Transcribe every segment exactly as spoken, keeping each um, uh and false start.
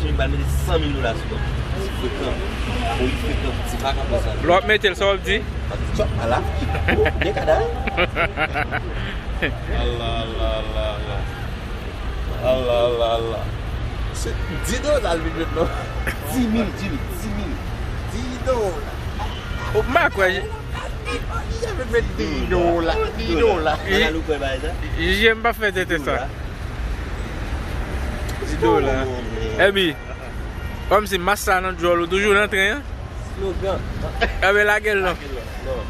M pral mete san mil dola sou kont. Ti frekan. Wi, frekan. Ti vakabon sa. Lè w ap mete l, sa w ap di? Chòp, ala. Dekada. Allah, Allah, Allah, Allah. Allah, Allah, Allah. Se dis dola l vin jwenn non. Dis mil, dis mil, dis mil. Dis dola. M pa kwè. Dis dola. Dis dola. Jije m pa fè tete sa. Dis dola. Epi, kòmsi mas sa nan djòl ou toujou nan tren an. Slogan. Epi lage l non. Non.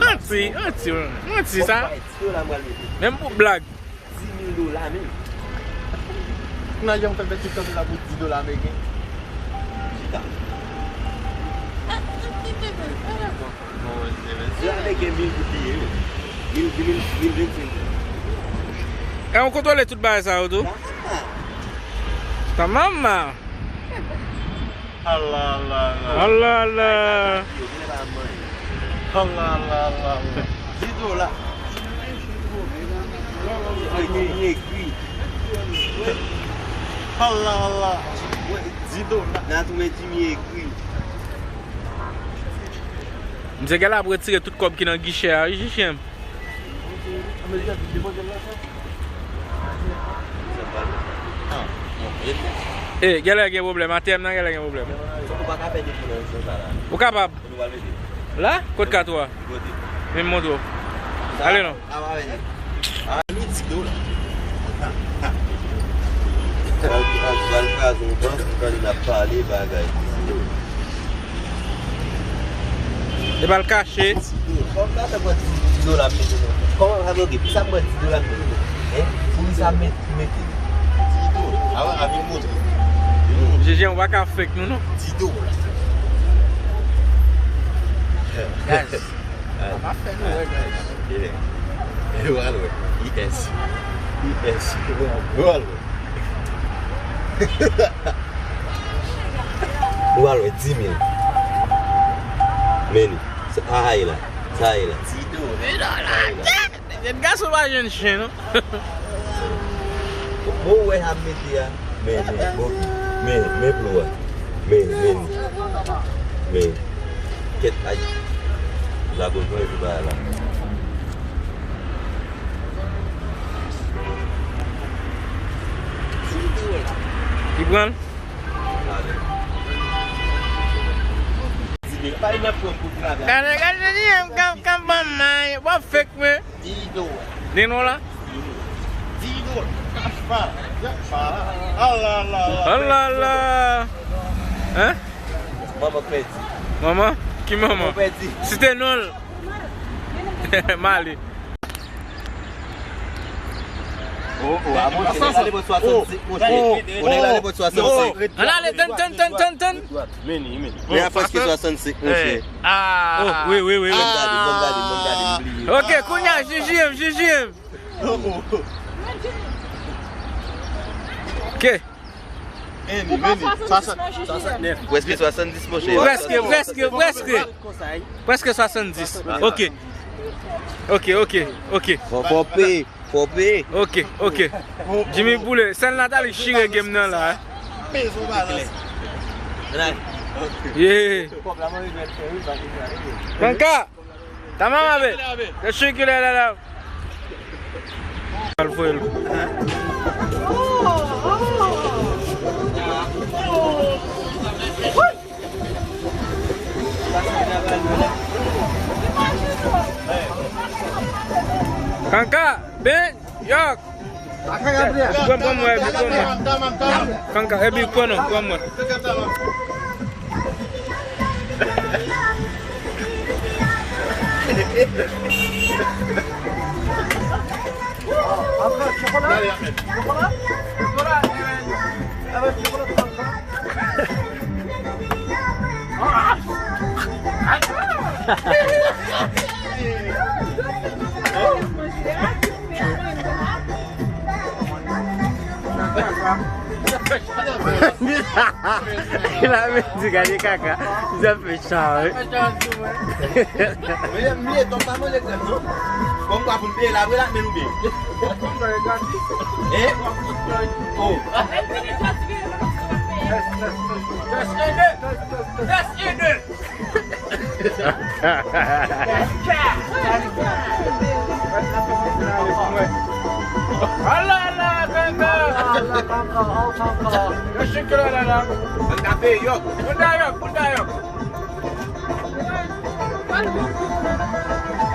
Manti, manti, manti sa. Menm pou blag. Dis mil dola menm. Nan jan m fè fè tout tan la pou dis dola ameriken. Chita. Dis dola ameriken mil goud li ye wi. Mil, mil, mil vennsenk. E ou kontwole tout bagay sa yo tou? Tamam. Tamam. Allah, Allah, Allah. Allah, Allah. Allah, Allah, Allah, Allah. Dis dola. Ay, men li egri. Allah, Allah. Dis dola. Nan tou men Jimmy egri. Misye genlè ap retire tout kòb ki nan gichè a, wi, Jijim. E, genlè gen pwoblèm. A T M nan genlè gen pwoblèm. Ou kapab. La? Kot kat ou a? Vin m montre w. Ale non. Al kraze yon bank, ou tande n ap pale bagay. E pa l kache. Kòman sa pran dis dola m mete nan? Kòman sa bloke? Pou sa pran dis dola m mete? Hein? Pou sa mete, mete? Dis dola. Avan, avan, montre. Jijim, ou pa ka fake nou, non. Dis dola. Guys, pa fè nou wè, guys. Yeah. Ou al wè. Yes. Yes. Ou al wè. Ou al wè dis mil. Men li. Sa a ye la. Sa a ye la. Dis dola. Jèn gason pa jwenn chen, non. Bon, ou wè sa m mete a. Men, men, bon, men, men plou a. Men, men, men. Kèt, ay. Labonman, epi bagay la. Ki pran l? Gade, gade, di m k ap, k ap ban may, w ap fake mwen. Di non la? Di non. Kafa. Kafa. Allah, Allah, Allah. Allah, Allah. Hein? Manman pèdi. Manman? Ki manman? Manman pèdi. Site non l. Male. Oh, oh, a monchè, nèg la ale bò swasannsenk, monchè. Oh, nèg la ale bò swasannsenk. Ann ale, tann, tann, tann, tann, tann. Men li, men li. Men a prèske swasannsenk, monchè. Ah. Oh, wi, wi, wi, wi. Ban m gade, ban m gade, ban m gade, m bliye. Ok, kounye a, Jijim, Jijim. Ok. Vini, vini. Swasannèf. Prèske swasanndis, monchè. Prèske, prèske, prèske. Prèske swasanndis. Ok. Ok, ok, ok. Fò, fò peye, fò peye. Ok, ok. Jimmy Boulé, sèl Nathalie chire game nan la, eh. Yeah. Kanka. Tamam abi. Teşekkürler abi. Al voye l. Kanka, ben, yok. Pran, pran mwen, pran mwen. Kanka, epi pran non, pran mwen. La men di gade kaka. Sa fè chan, wi. Mwen, mwen, ton pa manje krèm, non? Bon, Pa pou n peye la, vre la, men nou byen. Hein? Oh. Test un, deux. Test un, deux. Test un, deux. Ala, ala, kanka. Ala, kanka, ala, kanka. Yo chik la, la, la. Bouda yok, bouda yok, bouda yok.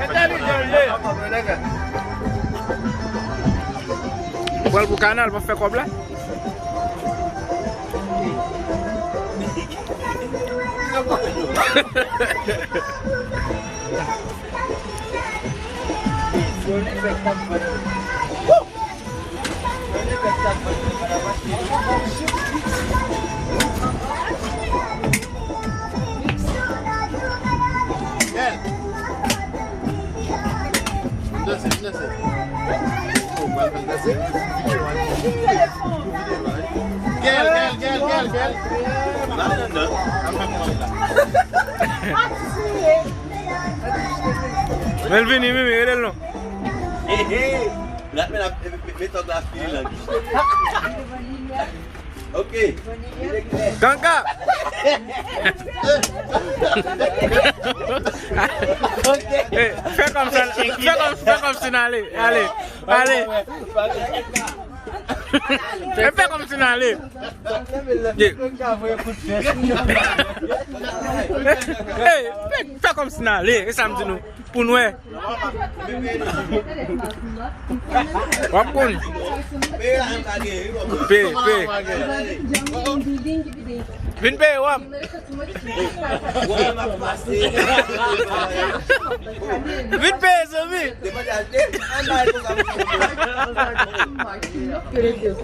Entèlijan l ye. Pran l pou kanal, pa fè kòb la. Gèl, gèl, gèl, gèl, gèl. Men l vini, Mimi, rele l non. He, he. L ap met, ap met, met, met tòg la fini lang. Ok. Kanka! Eh, fè kòm sa, fè kòm, fè kòm si n ale. Ale, ale. E fè kòm si n ale. Ye. Ey, fè, fè kòm si n ale. E sa m di nou. Pou n wè. W ap konn. Peye, peye. Vin peye, w ap. Vin peye, zanmi. Sanitize,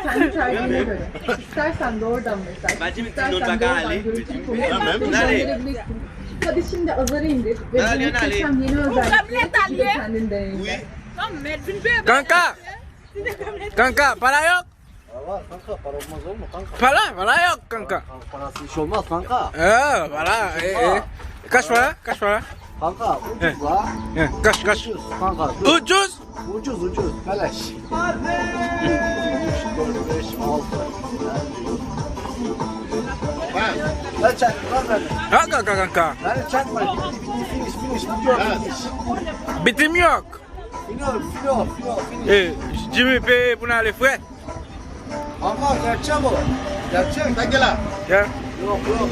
sanitize, oradan mesaj. Istersen doğrudan mesaj. Istersen doğrudan görüntülü konuşma. Gönderebilirsin. Hadi şimdi azarı indir ve bu muhteşem yeni özellikleri kendin deneyimle. Kanka! Kanka, pala yok? Var, var kanka, para olmaz olur mu kanka? Pala, pala yok kanka. Kanka, parası iş olmaz kanka. Ee, pala, ee, ee. Kaç para? Kaç para? Kanka, ucuz la. He, kaç, kaç? Ucuz kanka, dur. Ucuz? Ucuz, ucuz, beleş. Üç, dört, beş, altı. Ver çek, ver beni. Ha, kanka, kanka. Beni çekme, bitti, bitti, finish, finish, bitiyor, finish. Bitim yok. Finish, finish, finish, finish. Ee, Jimmy peye pou n ale frè. Ama gerçek o. Gerçek. Sen gel ha. Gel. Yok, yok.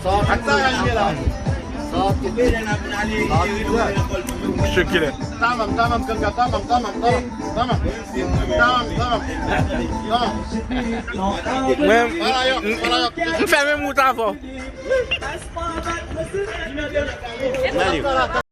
Saat. Hatta yani gel ha. Saat gibi. Saat güzel. Şükür. Tamam, tamam kanka, tamam, tamam, tamam. Tamam. Tamam, tamam. Tamam. Mwen, m fèmen mout avè w.